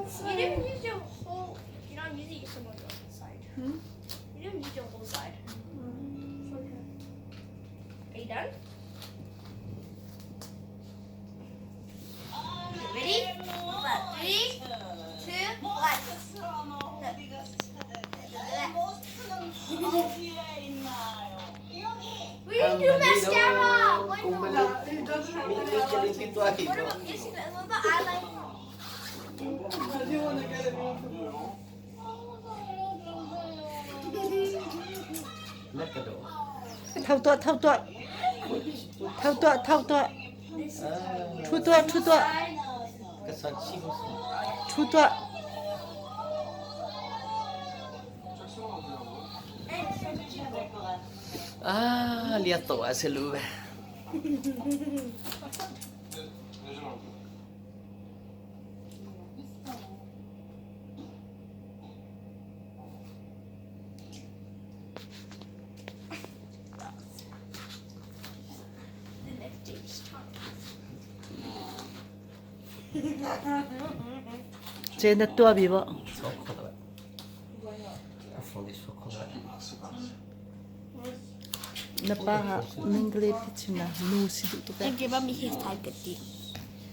You didn't use your whole. You're not using some on your side. Hmm? You didn't use your whole side. Okay. Are you done? Ready? 3, 2, 1. We didn't do mascara. Why not? What about this? What about eyeliner? Tho tuah, tho tuah. Tho tuah, tho tuah. Ṭhu tuah, ṭhu tuah. Ṭhu tuah. Ah, liat to a si lu ve. The next day is Ce na tuah bi bo. Na pa ha mingle pichina nu si duh tuk. Give me his type of tea.